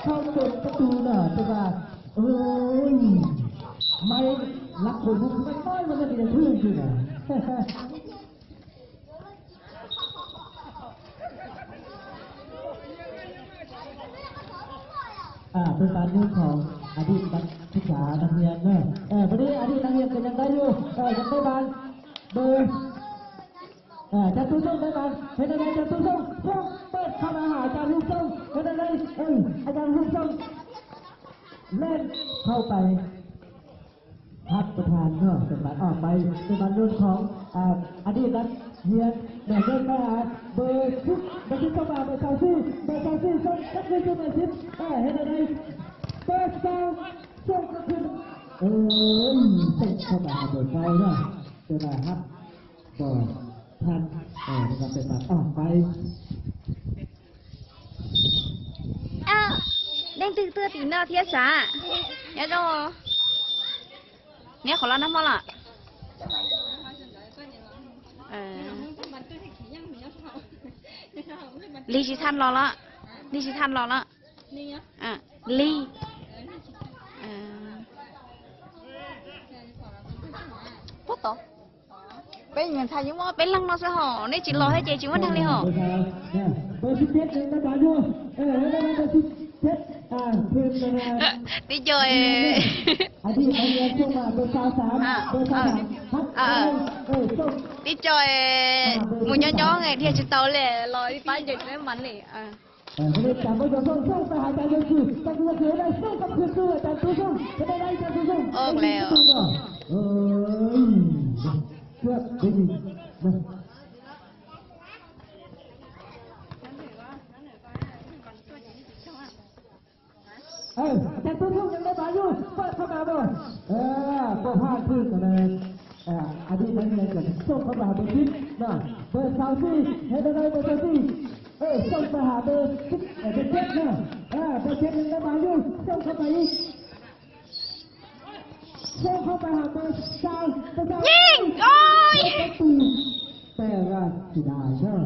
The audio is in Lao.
ເຂົ້າເປັນປະຕູເນາະ ແຕ່ວ່າ ໂອ້ຍ ໄມ້ຫຼັກຄົນມັນນ້ອຍ ມັນກໍຍັງຖືກຢູ່ນະ. ອ່າ ເປັນການຍິງຂອງອະດີດນັກສຶກສານັກຮຽນເນາະ. ເອີ ບັດນີ້ອະດີດນັກຮຽນກໍຍັງໄດ້ຢູ່ ເອີ ຍັງໄດ້ບານ ເບີ ເອີ ຈັນຕູຊົງໄດ້ບານ ເຮັດແນວໃດ ຈັນຕູຊົງ ເປີດເຂົ້າມາຫາອາຈານຮູບຊົງ ເຮັດແນວໃດ ເອີ ອາຈານຮູບຊົງແລ່ນເຂົ້າໄປ ຮັບປະທານເນາະ ເປັນບານອອກໄປ ເປັນບານໂຍນຂອງ ອາ ອະດີດນັກຮຽນ ແມ່ນໂຍນໄປຫາເບີສິບ ເບີສິບເຂົ້າມາ ເບີຊາວສີ່ ເບີຊາວສີ່ ສົ່ງກັບຄືນສູ່ເບີສິບ ເອີ ເຮັດແນວໃດ ເບີຊາວ ສົ່ງກັບຄືນ ເອີ ສົ່ງເຂົ້າມາຫາເບີຊາວເນາະ ແຕ່ວ່າຮັບບໍ່ທັນ ເອີ ເປັນບານອອກໄປ. ອ້າວ ແດງຕຶກເທື່ອຕີນອກທຽດສາ ຍາດອ ເນຍ ຂໍລາວນຳມາລະ ເອີ ລີຊິທັນລອລະ ລີຊິທັນລອລະ ອ່າ ລີ ເອີ ໂປໂຕ ເປັນຫຍັງ ຖ້າຍັງວ່າເປັນຫຼັງນອກຊະຫໍ ນີ້ຈິລໍແທ້ເຈຈິວ່າທາງນີ້ຫໍ ເບີສິບເຈັດຍັງໄດ້ບານຢູ່ ເອີ ເອີ ເບີສິບເຈັດ ອ່າ ເພິ່ນກະ ຕິດຈອຍ ອະດີດນັກຮຽນສົ່ງມາ ເບີຊາວສາມ ອ່າ ເບີຊາວສາມ ອ່າ ເອີ ຕິດຈອຍ ໝູຍ້ອງໆ ໄງ ທີ່ຈະເຕົາແຫຼະ ລອຍປ້ານໃຫຍ່ແມ່ມັນນີ້ ອ່າ ເອີ ບໍ່ໄດ້ຈັບ ບໍ່ຢອມສົ່ງ ສົ່ງໄປຫາອາຈານເລີຍຄື ຈັກເລີຍຄືໄດ້ ສົ່ງກັບຄືນສູ່ອາຈານຕູຊົງ ເປັນໄດ້ ອາຈານຕູຊົງ ອອກແລ້ວ ເອີຍ ເກືອບໄດ້ຍິງນະ ເອີ ອາຈານຕູຊົງຍັງໄດ້ບານຢູ່ ເປີດເຂົ້າມາບໍ່ ເອີ ບໍ່ພາດຄືນນະ ເອີ ອະດີດນັກຮຽນກໍສົ່ງເຂົ້າມາຫາເບີສິບເນາະ ເບີຊາວສີ່ ເຮັດໄດ້ ເບີຊາວສີ່ ເອີ ສົ່ງໄປຫາເບີສິບ ເອີ ເບີເຈັດເນາະ ເອີ ເບີເຈັດຍັງໄດ້ບານຢູ່ ສົ່ງເຂົ້າໄປອີກ ສົ່ງເຂົ້າໄປຫາເບີຊາວ ເບີຊາວ ຍິງ ໂອ້ຍ ປະຕູ ແຕ່ວ່າເສຍດາຍເນາະ